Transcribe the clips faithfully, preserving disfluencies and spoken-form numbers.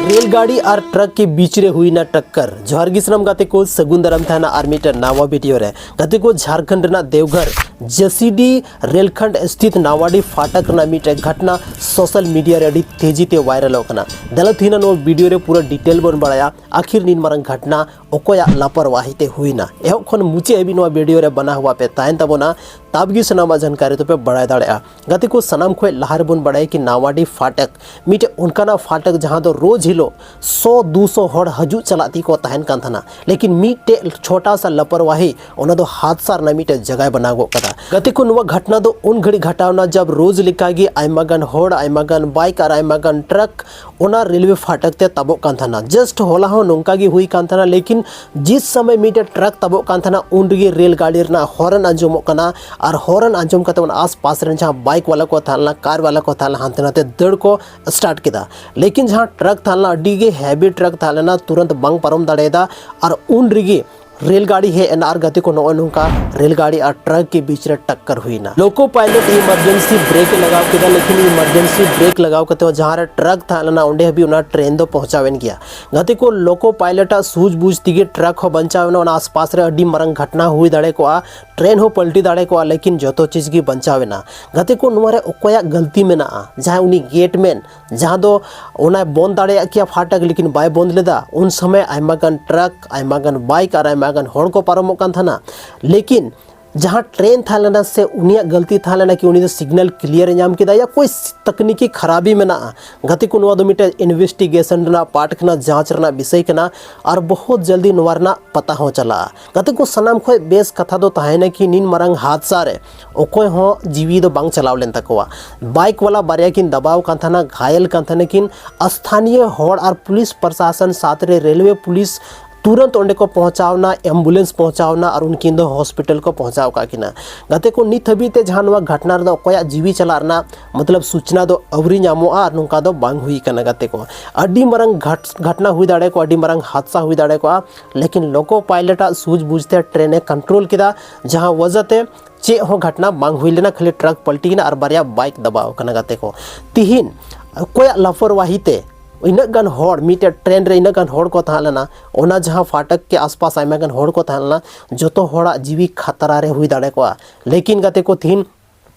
Rail ᱜᱟᱹᱰᱤ ᱟᱨ truck ᱠᱮ ᱵᱤᱪ ᱨᱮ ᱦᱩᱭᱱᱟ ᱴᱟᱠᱠᱟᱨ᱾ ᱡᱚᱦᱟᱨ ᱜᱮ ᱥᱟᱱᱟᱢ ᱜᱟᱛᱮ ᱠᱚ, ᱥᱟᱹᱜᱩᱱ ᱫᱟᱨᱟᱢ ᱛᱟᱦᱮᱱᱟ ᱟᱨ ᱢᱤᱫᱴᱮᱱ ᱱᱟᱣᱟ ᱵᱷᱤᱰᱤᱭᱳ ᱨᱮ᱾ ᱜᱟᱛᱮ ᱠᱚ, ᱡᱷᱟᱲᱠᱷᱚᱸᱰ ᱨᱮᱱᱟᱜ ᱫᱮᱣᱜᱷᱚᱨ ᱡᱮᱥᱤᱰᱤ ᱨᱮᱞ ᱠᱷᱟᱱᱰ ᱥᱛᱷᱤᱛ ᱱᱟᱣᱟᱰᱤ ᱯᱷᱟᱴᱟᱠ ᱨᱮᱱᱟᱜ ᱢᱤᱫᱴᱮᱱ ᱜᱷᱚᱴᱱᱟ ᱥᱳᱥᱟᱞ ᱢᱤᱰᱤᱭᱟ ᱨᱮ ᱟᱹᱰᱤ ᱛᱮᱡᱤ ᱛᱮ ᱵᱷᱟᱭᱨᱟᱞᱚᱜ ᱠᱟᱱᱟ᱾ ᱫᱮᱞᱟ ᱛᱮᱦᱮᱧ ᱱᱚᱣᱟ ᱵᱷᱤᱰᱤᱭᱳ ᱨᱮ ᱯᱩᱨᱟᱹ ᱰᱤᱴᱮᱞ ᱵᱚᱱ ᱵᱟᱲᱟᱭᱟ, ᱟᱹᱠᱷᱤᱨ ᱱᱤᱱ ᱢᱟᱨᱟᱝ ᱜᱷᱚᱴᱱᱟ ᱚᱠᱚᱭᱟᱜ ᱞᱟᱯᱚᱨᱣᱟᱦᱤ ᱛᱮ ᱦᱩᱭᱱᱟ᱾ ᱮᱦᱚᱵ ᱠᱷᱚᱱ ᱢᱩᱪᱟᱹᱫ ᱦᱟᱹᱵᱤᱡ ᱱᱚᱣᱟ ᱵᱷᱤᱰᱤᱭᱳ ᱨᱮ ᱵᱟᱱᱟ ᱦᱚᱣᱟ ᱯᱮ ᱛᱟᱦᱮᱱ ᱛᱟᱵᱚᱱᱟ, ᱛᱟᱵ ᱜᱮ ᱥᱟᱱᱟᱢᱟᱜ ᱡᱟᱱᱠᱟᱨᱤ ᱫᱚᱯᱮ ᱵᱟᱲᱟᱭ ᱫᱟᱲᱮᱭᱟᱜᱼᱟ᱾ ᱜᱟᱛᱮ ᱠᱚ, ᱥᱟᱱᱟᱢ ᱠᱷᱚᱱ ᱞᱟᱦᱟ ᱨᱮᱵᱚᱱ ᱵᱟᱲᱟᱭᱟ ᱠᱤ ᱱᱟᱣᱟᱰᱤ ᱯᱷᱟᱴᱟᱠ ᱢᱤᱫᱴᱮᱡ ᱚᱱᱠᱟᱱᱟᱜ ᱯᱷᱟᱴᱟᱠ ᱡᱟᱦᱟᱸ ᱫᱚ ᱨᱳᱡᱽ ᱦᱤᱞᱳᱜ ᱥᱚ ᱫᱩᱥᱚ ᱦᱚᱲ ᱦᱤᱡᱩᱜ ᱪᱟᱞᱟᱜ ᱛᱮᱜᱮ ᱠᱚ ᱛᱟᱦᱮᱱ ᱠᱟᱱ ᱛᱟᱦᱮᱱᱟ, ᱞᱮᱠᱤᱱ ᱢᱤᱫᱴᱮᱡ ᱪᱷᱳᱴᱟ ᱥᱟ ᱞᱟᱯᱚᱨᱣᱟᱦᱤ ᱚᱱᱟ ᱫᱚ ᱦᱟᱫᱥᱟ ᱨᱮᱱᱟᱜ ᱢᱤᱫᱴᱮᱡ ᱡᱟᱭᱜᱟᱭ ᱵᱮᱱᱟᱣ ᱜᱚᱫ ᱠᱟᱫᱟ᱾ ᱜᱟᱛᱮ ᱠᱚ, ᱱᱚᱣᱟ ᱜᱷᱚᱴᱱᱟ ᱫᱚ ᱩᱱ ᱜᱷᱟᱹᱲᱤᱡ ᱜᱷᱚᱴᱟᱣᱱᱟ ᱡᱟᱵ ᱨᱳᱡᱽ ᱞᱮᱠᱟᱜᱮ ᱟᱭᱢᱟ ᱜᱟᱱ ᱦᱚᱲ, ᱟᱭᱢᱟ ᱜᱟᱱ ᱵᱟᱭᱤᱠ ᱟᱨ ᱟᱭᱢᱟ ᱜᱟᱱ ᱴᱨᱟᱠ ᱚᱱᱟ ᱨᱮᱞᱣᱮ ᱯᱷᱟᱴᱟᱠ ᱛᱮ ᱛᱟᱵᱚᱜ ᱠᱟᱱ ᱛᱟᱦᱮᱱᱟ᱾ ᱡᱟᱥᱴ ᱦᱚᱞᱟ ᱦᱚᱸ ᱱᱚᱝᱠᱟ ᱜᱮ ᱦᱩᱭ ᱠᱟᱱ ᱛᱟᱦᱮᱱᱟ, ᱞᱮᱠᱤᱱ ᱡᱤᱥ ᱥᱚᱢᱚᱭ ᱢᱤᱫᱴᱮᱡ ᱴᱨᱟᱠ ᱛᱟᱵᱚᱜ ᱠᱟᱱ ᱛᱟᱦᱮᱱᱟ, ᱩᱱ ᱨᱮᱜᱮ ᱨᱮᱞ ᱜᱟᱹᱰᱤ ᱨᱮᱱᱟᱜ ᱦᱚᱨᱮᱱ ᱟᱸᱡᱚᱢᱚᱜ ᱠᱟᱱᱟ ᱟᱨ ᱦᱚᱨᱮᱱ ᱟᱸᱡᱚᱢ ᱠᱟᱛᱮ ᱚᱱᱟ ᱟᱥᱯᱟᱥ ᱨᱮᱱ ᱡᱟᱦᱟᱸ ᱵᱟᱭᱤᱠ ᱣᱟᱞᱟ ᱠᱚ ᱛᱟᱦᱮᱸ ᱞᱮᱱᱟ, ᱠᱟᱨ ᱣᱟᱞᱟ ᱠᱚ ᱛᱟᱦᱮᱸ ᱞᱮᱱᱟ, ᱦᱟᱱᱛᱮ ᱱᱟᱛᱮ ᱫᱟᱹᱲ ᱠᱚ ᱥᱴᱟᱨᱴ ᱠᱮᱫᱟ᱾ ᱞᱮᱠᱤᱱ ᱡᱟᱦᱟᱸ ᱴᱨᱟᱠ ᱛᱟᱦᱮᱸ ᱞᱮᱱᱟ, ᱟᱹᱰᱤ ᱜᱮ ᱦᱮᱵᱤ ᱴᱨᱟᱠ ᱛᱟᱦᱮᱸ ᱞᱮᱱᱟ, ᱛᱩᱨᱟᱱᱛ ᱵᱟᱝ ᱯᱟᱨᱚᱢ ᱫᱟᱲᱮᱭᱟᱫᱟ ᱟᱨ ᱩᱱ ᱨᱮᱜᱮ ᱨᱮᱞ ᱜᱟᱹᱰᱤ ᱦᱮᱡ ᱮᱱᱟ ᱟᱨ ᱜᱟᱛᱮ ᱠᱚ, ᱱᱚᱜᱼᱚᱭ ᱱᱚᱝᱠᱟ ᱨᱮᱞ ᱜᱟᱹᱰᱤ ᱟᱨ ᱴᱨᱟᱠ ᱠᱮ ᱵᱤᱪ ᱨᱮ ᱴᱟᱠᱠᱟᱨ ᱦᱩᱭᱱᱟ᱾ ᱞᱳᱠᱳ ᱯᱟᱭᱞᱚᱴ ᱤᱢᱟᱨᱡᱮᱱᱥᱤ ᱵᱨᱮᱠ ᱮ ᱞᱟᱜᱟᱣ ᱠᱮᱫᱟ, ᱞᱮᱠᱤᱱ ᱤᱢᱟᱨᱡᱮᱱᱥᱤ ᱵᱨᱮᱠ ᱞᱟᱜᱟᱣ ᱠᱟᱛᱮ ᱦᱚᱸ ᱡᱟᱦᱟᱸ ᱨᱮ ᱴᱨᱟᱠ ᱛᱟᱦᱮᱸ ᱞᱮᱱᱟ, ᱚᱸᱰᱮ ᱦᱟᱹᱵᱤᱡ ᱚᱱᱟ ᱴᱨᱮᱱ ᱫᱚ ᱯᱚᱦᱪᱟᱣᱮᱱ ᱜᱮᱭᱟ᱾ ᱜᱟᱛᱮ ᱠᱚ, ᱞᱳᱠᱳ ᱯᱟᱭᱞᱚᱴ ᱟᱜ ᱥᱩᱡᱽ ᱵᱩᱡᱽ ᱛᱮᱜᱮ ᱴᱨᱟᱠ ᱦᱚᱸ ᱵᱟᱧᱪᱟᱣ ᱮᱱᱟ, ᱚᱱᱟ ᱟᱥᱯᱟᱥ ᱨᱮ ᱟᱹᱰᱤ ᱢᱟᱨᱟᱝ ᱜᱷᱚᱴᱱᱟ ᱦᱩᱭ ᱫᱟᱲᱮ ᱠᱚᱜᱼᱟ, ᱴᱨᱮᱱ ᱦᱚᱸ ᱯᱟᱞᱴᱤ ᱫᱟᱲᱮ ᱠᱚᱜᱼᱟ, ᱞᱮᱠᱤᱱ ᱡᱚᱛᱚ ᱪᱤᱡᱽ ᱜᱮ ᱵᱟᱧᱪᱟᱣ ᱮᱱᱟ᱾ ᱜᱟᱛᱮ ᱠᱚ, ᱱᱚᱣᱟ ᱨᱮ ᱚᱠᱚᱭᱟᱜ ᱜᱟᱹᱞᱛᱤ ᱢᱮᱱᱟᱜᱼᱟ? ᱡᱟᱦᱟᱸᱭ ᱩᱱᱤ ᱜᱮᱴᱢᱮᱱ, ᱡᱟᱦᱟᱸ ᱫᱚ ᱚᱱᱟᱭ ᱵᱚᱱᱫ ᱫᱟᱲᱮᱭᱟᱜ ᱠᱮᱭᱟ ᱯᱷᱟᱴᱟᱠ, ᱞᱮᱠᱤᱱ ᱵᱟᱭ ᱵᱚᱱᱫ ᱞᱮᱫᱟ᱾ ᱩᱱ ᱥᱚᱢᱚᱭ ᱟᱭᱢᱟ ᱜᱟᱱ ᱴᱨᱟᱠ, ᱟᱭᱢᱟ ᱜᱟᱱ ᱵᱟᱭᱤᱠ ᱟᱨ ᱟᱭᱢᱟ ᱜᱟᱱ ᱦᱚᱲ ᱠᱚ ᱯᱟᱨᱚᱢᱚᱜ ᱠᱟᱱ ᱛᱟᱦᱮᱱᱟ, ᱞᱮᱠᱤᱱ ᱡᱟᱦᱟᱸ ᱴᱨᱮᱱ ᱛᱟᱦᱮᱸ ᱞᱮᱱᱟ ᱥᱮ ᱩᱱᱤᱭᱟᱜ ᱜᱟᱹᱞᱛᱤ ᱛᱟᱦᱮᱸ ᱞᱮᱱᱟ ᱠᱤ ᱩᱱᱤ ᱫᱚ ᱥᱤᱜᱽᱱᱟᱞ ᱠᱞᱤᱭᱟᱨ ᱮ ᱧᱟᱢ ᱠᱮᱫᱟ ᱭᱟ ᱠᱳᱭ ᱛᱟᱠᱱᱤᱠᱤ ᱠᱷᱟᱨᱟᱵᱤ ᱢᱮᱱᱟᱜᱼᱟ? ᱜᱟᱛᱮ ᱠᱚ, ᱱᱚᱣᱟ ᱫᱚ ᱢᱤᱫᱴᱮᱱ ᱤᱱᱵᱷᱮᱥᱴᱤᱜᱮᱥᱚᱱ ᱨᱮᱱᱟᱜ ᱯᱟᱨᱴ ᱠᱟᱱᱟ, ᱡᱟᱸᱪ ᱨᱮᱱᱟᱜ ᱵᱤᱥᱚᱭ ᱠᱟᱱᱟ ᱟᱨ ᱵᱚᱦᱩᱛ ᱡᱚᱞᱫᱤ ᱱᱚᱣᱟ ᱨᱮᱱᱟᱜ ᱯᱟᱛᱟ ᱦᱚᱸ ᱪᱟᱞᱟᱜᱼᱟ᱾ ᱜᱟᱛᱮ ᱠᱚ, ᱥᱟᱱᱟᱢ ᱠᱷᱚᱱ ᱵᱮᱥ ᱠᱟᱛᱷᱟ ᱫᱚ ᱛᱟᱦᱮᱸᱭᱮᱱᱟ ᱠᱤ ᱱᱤᱱ ᱢᱟᱨᱟᱝ ᱦᱟᱫᱥᱟ ᱨᱮ ᱚᱠᱚᱭ ᱦᱚᱸ ᱡᱤᱣᱤ ᱫᱚ ᱵᱟᱝ ᱪᱟᱞᱟᱣ ᱞᱮᱱ ᱛᱟᱠᱚᱣᱟ᱾ ᱵᱟᱭᱤᱠ ᱣᱟᱞᱟ ᱵᱟᱨᱭᱟ ᱠᱤᱱ ᱫᱟᱵᱟᱣ ᱠᱟᱱ ᱛᱟᱦᱮᱱᱟ, ᱜᱷᱟᱭᱮᱞ ᱠᱟᱱ ᱛᱟᱦᱮᱱᱟ ᱠᱤᱱ᱾ ᱥᱛᱷᱟᱱᱤᱭᱚ ᱦᱚᱲ ᱟᱨ ᱯᱩᱞᱤᱥ ᱯᱨᱚᱥᱟᱥᱚᱱ ᱥᱟᱛ ᱨᱮ ᱨᱮᱞᱣᱮ ᱯᱩᱞᱤᱥ ᱛᱩᱨᱟᱹᱱᱛ ᱚᱸᱰᱮ ᱠᱚ ᱯᱚᱦᱪᱟᱣ ᱮᱱᱟ, ᱮᱢᱵᱩᱞᱮᱱᱥ ᱯᱚᱦᱪᱟᱣ ᱮᱱᱟ ᱟᱨ ᱩᱱᱠᱤᱱ ᱫᱚ ᱦᱚᱥᱯᱤᱴᱟᱞ ᱠᱚ ᱯᱚᱦᱪᱟᱣ ᱠᱟᱜ ᱠᱤᱱᱟ᱾ ᱜᱟᱛᱮ ᱠᱚ, ᱱᱤᱛ ᱦᱟᱹᱵᱤᱡ ᱛᱮ ᱡᱟᱦᱟᱸ ᱱᱚᱣᱟ ᱜᱷᱚᱴᱱᱟ ᱨᱮᱫᱚ ᱚᱠᱚᱭᱟᱜ ᱡᱤᱣᱤ ᱪᱟᱞᱟᱜ ᱨᱮᱱᱟᱜ ᱢᱚᱛᱞᱚᱵ ᱥᱩᱪᱱᱟ ᱫᱚ ᱟᱹᱣᱨᱤ ᱧᱟᱢᱚᱜᱼᱟ ᱟᱨ ᱱᱚᱝᱠᱟ ᱫᱚ ᱵᱟᱝ ᱦᱩᱭ ᱠᱟᱱᱟ᱾ ᱜᱟᱛᱮ ᱠᱚ, ᱟᱹᱰᱤ ᱢᱟᱨᱟᱝ ᱜᱷᱟᱴ-, ᱜᱷᱚᱴᱱᱟ ᱦᱩᱭ ᱫᱟᱲᱮ ᱠᱚᱜᱼᱟ, ᱟᱹᱰᱤ ᱢᱟᱨᱟᱝ ᱦᱟᱫᱥᱟ ᱦᱩᱭ ᱫᱟᱲᱮ ᱠᱚᱜᱼᱟ, ᱞᱮᱠᱤᱱ ᱞᱳᱠᱳ ᱯᱟᱭᱞᱚᱴ ᱟᱜ ᱥᱩᱡᱽ ᱵᱩᱡᱽ ᱛᱮ ᱴᱨᱮᱱ ᱮ ᱠᱚᱱᱴᱨᱳᱞ ᱠᱮᱫᱟ, ᱡᱟᱦᱟᱸ ᱣᱟᱡᱟ ᱛᱮ ᱪᱮᱫ ᱦᱚᱸ ᱜᱷᱚᱴᱱᱟ ᱵᱟᱝ ᱦᱩᱭ ᱞᱮᱱᱟ, ᱠᱷᱟᱹᱞᱤ ᱴᱨᱟᱠ ᱯᱟᱞᱴᱤ ᱮᱱᱟ ᱟᱨ ᱵᱟᱨᱭᱟ ᱵᱟᱭᱤᱠ ᱫᱟᱵᱟᱣ ᱟᱠᱟᱱᱟ᱾ ᱜᱟᱛᱮ ᱠᱚ, ᱛᱤᱦᱤᱧ ᱚᱠᱚᱭᱟᱜ ᱞᱟᱯᱚᱨᱣᱟᱦᱤ ᱛᱮ ᱤᱱᱟᱹᱜ ᱜᱟᱱ ᱦᱚᱲ, ᱢᱤᱫᱴᱮᱡ ᱴᱨᱮᱱ ᱨᱮ ᱤᱱᱟᱹᱜ ᱜᱟᱱ ᱦᱚᱲ ᱠᱚ ᱛᱟᱦᱮᱸ ᱞᱮᱱᱟ, ᱚᱱᱟ ᱡᱟᱦᱟᱸ ᱯᱷᱟᱴᱚᱠ ᱠᱮ ᱟᱥᱯᱟᱥ ᱟᱭᱢᱟ ᱜᱟᱱ ᱦᱚᱲ ᱠᱚ ᱛᱟᱦᱮᱸ ᱞᱮᱱᱟ, ᱡᱚᱛᱚ ᱦᱚᱲᱟᱜ ᱡᱤᱣᱤ ᱠᱷᱟᱛᱨᱟ ᱨᱮ ᱦᱩᱭ ᱫᱟᱲᱮ ᱠᱚᱜᱼᱟ᱾ ᱞᱮᱠᱤᱱ ᱜᱟᱛᱮ ᱠᱚ, ᱛᱤᱦᱤᱧ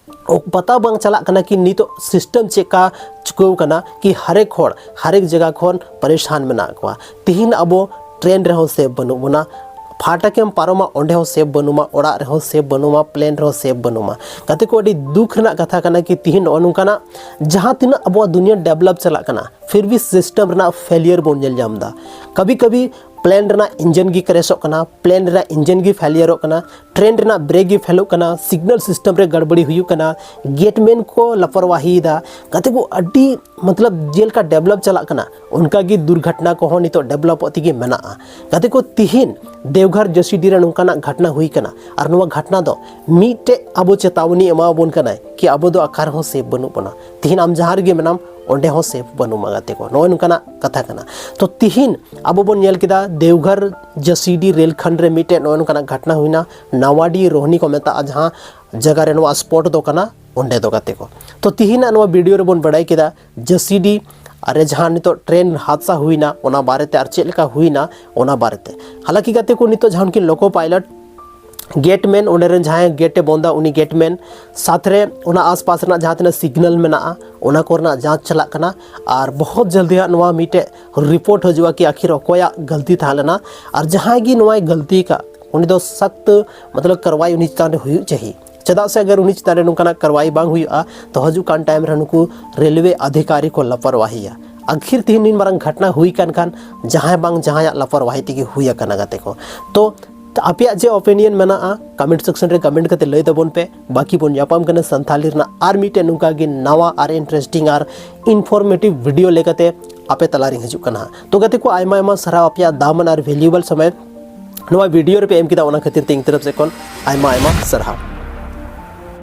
ᱯᱟᱛᱟ ᱵᱟᱝ ᱪᱟᱞᱟᱜ ᱠᱟᱱᱟ ᱠᱤ ᱱᱤᱛᱚᱜ ᱥᱤᱥᱴᱮᱢ ᱪᱮᱫᱠᱟ ᱪᱤᱠᱟᱹᱣ ᱠᱟᱱᱟ ᱠᱤ ᱦᱟᱨᱮᱠ ᱦᱚᱲ ᱦᱟᱨᱮᱠ ᱡᱟᱭᱜᱟ ᱠᱷᱚᱱ ᱯᱟᱨᱮᱥᱟᱱ ᱢᱮᱱᱟᱜ ᱠᱚᱣᱟ᱾ ᱛᱤᱦᱤᱧ ᱟᱵᱚ ᱴᱨᱮᱱ ᱨᱮᱦᱚᱸ ᱥᱮᱯ ᱵᱟᱹᱱᱩᱜ ᱵᱚᱱᱟ, ᱯᱷᱟᱴᱟᱠᱮᱢ ᱯᱟᱨᱚᱢᱟ ᱚᱸᱰᱮ ᱦᱚᱸ ᱥᱮᱯ ᱵᱟᱹᱱᱩᱢᱟ, ᱚᱲᱟᱜ ᱨᱮᱦᱚᱸ ᱥᱮᱯ ᱵᱟᱹᱱᱩᱢᱟ, ᱯᱞᱮᱱ ᱨᱮᱦᱚᱸ ᱥᱮᱯ ᱵᱟᱹᱱᱩᱢᱟ᱾ ᱜᱟᱛᱮ ᱠᱚ, ᱟᱹᱰᱤ ᱫᱩᱠ ᱨᱮᱱᱟᱜ ᱠᱟᱛᱷᱟ ᱠᱟᱱᱟ ᱠᱤ ᱛᱤᱦᱤᱧ ᱱᱚᱜᱼᱚ ᱱᱚᱝᱠᱟᱱᱟᱜ ᱡᱟᱦᱟᱸ ᱛᱤᱱᱟᱹᱜ ᱟᱵᱚᱣᱟᱜ ᱫᱩᱱᱤᱭᱟᱹ ᱰᱮᱵᱷᱞᱚᱯ ᱪᱟᱞᱟᱜ ᱠᱟᱱᱟ, ᱯᱷᱤᱨ ᱵᱷᱤ ᱥᱤᱥᱴᱮᱢ ᱨᱮᱱᱟᱜ ᱯᱷᱮᱞᱤᱭᱟᱨ ᱵᱚᱱ ᱧᱮᱞ ᱧᱟᱢ ᱮᱫᱟ᱾ ᱠᱟᱵᱷᱤ ᱠᱟᱵᱷᱤ ᱯᱞᱮᱱ ᱨᱮᱱᱟᱜ ᱤᱧᱡᱤᱱ ᱜᱮ ᱠᱨᱮᱥᱚᱜ ᱠᱟᱱᱟ, ᱯᱞᱮᱱ ᱨᱮᱱᱟᱜ ᱤᱧᱡᱤᱱ ᱜᱮ ᱯᱷᱮᱞᱤᱭᱟᱨᱚᱜ ᱠᱟᱱᱟ, ᱴᱨᱮᱱ ᱨᱮᱱᱟᱜ ᱵᱨᱮᱠ ᱜᱮ ᱯᱷᱮᱞᱚᱜ ᱠᱟᱱᱟ, ᱥᱤᱜᱱᱟᱞ ᱥᱤᱥᱴᱮᱢ ᱨᱮ ᱜᱟᱲᱵᱟᱲᱤ ᱦᱩᱭᱩᱜ ᱠᱟᱱᱟ, ᱜᱮᱴᱢᱮᱱ ᱠᱚ ᱞᱟᱯᱚᱨᱣᱟᱦᱤᱭᱮᱫᱟ᱾ ᱜᱟᱛᱮ ᱠᱚ, ᱟᱹᱰᱤ ᱢᱚᱛᱞᱚᱵ ᱡᱮᱞᱮᱠᱟ ᱰᱮᱵᱷᱞᱚᱯ ᱪᱟᱞᱟᱜ ᱠᱟᱱᱟ, ᱚᱱᱠᱟ ᱜᱮ ᱫᱩᱨᱜᱷᱚᱴᱚᱱᱟ ᱠᱚᱦᱚᱸ ᱱᱤᱛᱚᱜ ᱰᱮᱵᱷᱞᱚᱯᱚᱜ ᱛᱮᱜᱮ ᱢᱮᱱᱟᱜᱼᱟ᱾ ᱜᱟᱛᱮ ᱠᱚ, ᱛᱤᱦᱤᱧ ᱫᱮᱣᱜᱷᱚᱨ ᱡᱮᱥᱤᱰᱤ ᱨᱮ ᱱᱚᱝᱠᱟᱱᱟᱜ ᱜᱷᱚᱴᱚᱱᱟ ᱦᱩᱭ ᱠᱟᱱᱟ, ᱟᱨ ᱱᱚᱣᱟ ᱜᱷᱚᱴᱚᱱᱟ ᱫᱚ ᱢᱤᱫᱴᱮᱡ ᱟᱵᱚ ᱪᱮᱛᱟᱣᱱᱤ ᱮᱢᱟᱣᱟᱵᱚᱱ ᱠᱟᱱᱟᱭ ᱠᱤ ᱟᱵᱚ ᱫᱚ ᱚᱠᱟ ᱨᱮᱦᱚᱸ ᱥᱮᱯ ᱵᱟᱹᱱᱩᱜ ᱵᱚᱱᱟ᱾ ᱛᱤᱦᱤᱧ ᱟᱢ ᱡᱟᱦᱟᱸ ᱨᱮᱜᱮ ᱢᱮᱱᱟᱢ, ᱚᱸᱰᱮ ᱦᱚᱸ ᱥᱮᱯ ᱵᱟᱹᱱᱩᱜᱼᱟ ᱜᱟᱛᱮ ᱠᱚ, ᱱᱚᱜᱼᱚᱭ ᱱᱚᱝᱠᱟᱱᱟᱜ ᱠᱟᱛᱷᱟ ᱠᱟᱱᱟ᱾ ᱛᱚ ᱛᱤᱦᱤᱧ ᱟᱵᱚ ᱵᱚᱱ ᱧᱮᱞ ᱠᱮᱫᱟ ᱫᱮᱣᱜᱷᱚᱨ ᱡᱮᱥᱤᱰᱤ ᱨᱮᱞ ᱠᱷᱚᱸᱰ ᱨᱮ ᱢᱤᱫᱴᱮᱡ ᱱᱚᱜᱼᱚᱭ ᱱᱚᱝᱠᱟᱱᱟᱜ ᱜᱷᱚᱴᱚᱱᱟ ᱦᱩᱭᱱᱟ, ᱱᱟᱣᱟᱰᱤ ᱨᱳᱦᱱᱤ ᱠᱚ ᱢᱮᱛᱟᱜᱼᱟ, ᱡᱟᱦᱟᱸ ᱡᱟᱭᱜᱟ ᱨᱮ ᱱᱚᱣᱟ ᱥᱯᱚᱴ ᱫᱚ ᱠᱟᱱᱟ, ᱚᱸᱰᱮ ᱫᱚ ᱜᱟᱛᱮ ᱠᱚ᱾ ᱛᱚ ᱛᱤᱦᱤᱧᱟᱜ ᱱᱚᱣᱟ ᱵᱷᱤᱰᱤᱭᱳ ᱨᱮᱵᱚᱱ ᱵᱟᱲᱟᱭ ᱠᱮᱫᱟ ᱡᱮᱥᱤᱰᱤ ᱨᱮ ᱡᱟᱦᱟᱸ ᱱᱤᱛᱚᱜ ᱴᱨᱮᱱ ᱦᱟᱫᱥᱟ ᱦᱩᱭᱱᱟ ᱚᱱᱟ ᱵᱟᱨᱮᱛᱮ, ᱟᱨ ᱪᱮᱫ ᱞᱮᱠᱟ ᱦᱩᱭᱱᱟ ᱚᱱᱟ ᱵᱟᱨᱮᱛᱮ᱾ ᱦᱟᱞᱟᱠᱤ ᱜᱟᱛᱮ ᱠᱚ, ᱱᱤᱛᱚᱜ ᱡᱟᱦᱟᱸ ᱩᱱᱠᱤᱱ ᱞᱳᱠᱳ ᱯᱟᱭᱞᱚᱴ ᱜᱮᱴᱢᱮᱱ, ᱚᱸᱰᱮ ᱨᱮᱱ ᱡᱟᱦᱟᱸᱭ ᱜᱮᱴ ᱮ ᱵᱚᱱᱫᱟ, ᱩᱱᱤ ᱜᱮᱴᱢᱮᱱ ᱥᱟᱛ ᱨᱮ ᱚᱱᱟ ᱟᱥᱯᱟᱥ ᱨᱮᱱᱟᱜ ᱡᱟᱦᱟᱸ ᱛᱤᱱᱟᱹᱜ ᱥᱤᱜᱱᱟᱞ ᱢᱮᱱᱟᱜᱼᱟ ᱚᱱᱟ ᱠᱚᱨᱮᱱᱟᱜ ᱡᱟᱸᱪ ᱪᱟᱞᱟᱜ ᱠᱟᱱᱟ᱾ ᱟᱨ ᱵᱚᱦᱚᱛ ᱡᱚᱞᱫᱤ ᱦᱟᱸᱜ ᱱᱚᱣᱟ ᱢᱤᱫᱴᱮᱡ ᱨᱤᱯᱳᱨᱴ ᱦᱤᱡᱩᱜᱼᱟ ᱠᱤ ᱟᱠᱷᱤᱨ ᱚᱠᱚᱭᱟᱜ ᱜᱟᱹᱞᱛᱤ ᱛᱟᱦᱮᱸ ᱞᱮᱱᱟ, ᱟᱨ ᱡᱟᱦᱟᱸᱭ ᱜᱮ ᱱᱚᱣᱟᱭ ᱜᱟᱹᱞᱛᱤ ᱟᱠᱟᱫ ᱩᱱᱤ ᱫᱚ ᱥᱚᱠᱛ ᱢᱚᱛᱞᱚᱵ ᱠᱟᱨᱣᱟᱭ ᱩᱱᱤ ᱪᱮᱛᱟᱱ ᱨᱮ ᱦᱩᱭᱩᱜ ᱪᱟᱹᱦᱤ᱾ ᱪᱮᱫᱟᱜ ᱥᱮ ᱟᱜᱟᱨ ᱩᱱᱤ ᱪᱮᱛᱟᱱ ᱨᱮ ᱱᱚᱝᱠᱟᱱᱟᱜ ᱠᱟᱨᱣᱟᱭ ᱵᱟᱝ ᱦᱩᱭᱩᱜᱼᱟ, ᱛᱚ ᱦᱤᱡᱩᱜ ᱠᱟᱱ ᱴᱟᱭᱤᱢ ᱨᱮ ᱱᱩᱠᱩ ᱨᱮᱞᱣᱮ ᱟᱫᱷᱤᱠᱟᱨᱤ ᱠᱚ ᱞᱟᱯᱚᱨᱣᱟᱦᱤᱭᱟ᱾ ᱟᱠᱷᱤᱨ ᱛᱤᱦᱤᱧ ᱱᱤᱱ ᱢᱟᱨᱟᱝ ᱜᱷᱚᱴᱚᱱᱟ ᱦᱩᱭ ᱠᱟᱱ ᱠᱷᱟᱱ ᱡᱟᱦᱟᱸᱭ ᱵᱟᱝ ᱡᱟᱦᱟᱸᱭᱟᱜ ᱞᱟᱯᱚᱨᱣᱟᱦᱤ ᱛᱮᱜᱮ ᱦᱩᱭ ᱟᱠᱟᱱᱟ ᱜᱟᱛᱮ ᱠᱚ᱾ ᱛᱚ ᱟᱯᱮᱭᱟᱜ ᱪᱮᱫ ᱚᱯᱤᱱᱤᱭᱚᱱ ᱢᱮᱱᱟᱜᱼᱟ ᱠᱚᱢᱮᱱᱴ ᱥᱮᱠᱥᱚᱱ ᱨᱮ ᱠᱚᱢᱮᱱᱴ ᱠᱟᱛᱮ ᱞᱟᱹᱭ ᱛᱟᱵᱚᱱ ᱯᱮ᱾ ᱵᱟᱠᱤ ᱵᱚᱱ ᱧᱟᱯᱟᱢ ᱠᱟᱱᱟ ᱥᱟᱱᱛᱷᱟᱞᱤ ᱨᱮᱱᱟᱜ ᱟᱨ ᱢᱤᱫᱴᱮᱱ ᱱᱚᱝᱠᱟ ᱜᱮ ᱱᱟᱣᱟ ᱟᱨ ᱤᱱᱴᱟᱨᱮᱥᱴᱤᱝ ᱟᱨ ᱤᱱᱯᱷᱚᱨᱢᱮᱴᱤᱵᱷ ᱵᱷᱤᱰᱤᱭᱳ ᱞᱮᱠᱟᱛᱮ᱾ ᱟᱯᱮ ᱛᱟᱞᱟᱨᱤᱧ ᱦᱤᱡᱩᱜ ᱠᱟᱱᱟ ᱦᱟᱸᱜ᱾ ᱛᱚ ᱜᱟᱛᱮ ᱠᱚ, ᱟᱭᱢᱟ ᱟᱭᱢᱟ ᱥᱟᱨᱦᱟᱣ ᱟᱯᱮᱭᱟᱜ ᱫᱟᱢᱟᱱ ᱟᱨ ᱵᱷᱮᱞᱩᱭᱮᱵᱚᱞ ᱥᱚᱢᱚᱭ ᱱᱚᱣᱟ ᱵᱷᱤᱰᱤᱭᱳ ᱨᱮᱯᱮ ᱮᱢ ᱠᱮᱫᱟ, ᱚᱱᱟ ᱠᱷᱟᱹᱛᱤᱨ ᱛᱮ ᱤᱧ ᱛᱚᱨᱚᱯ ᱥᱮᱫ ᱠᱷᱚᱱ ᱟᱭᱢᱟ ᱟᱭᱢᱟ ᱥᱟᱨᱦᱟᱣ᱾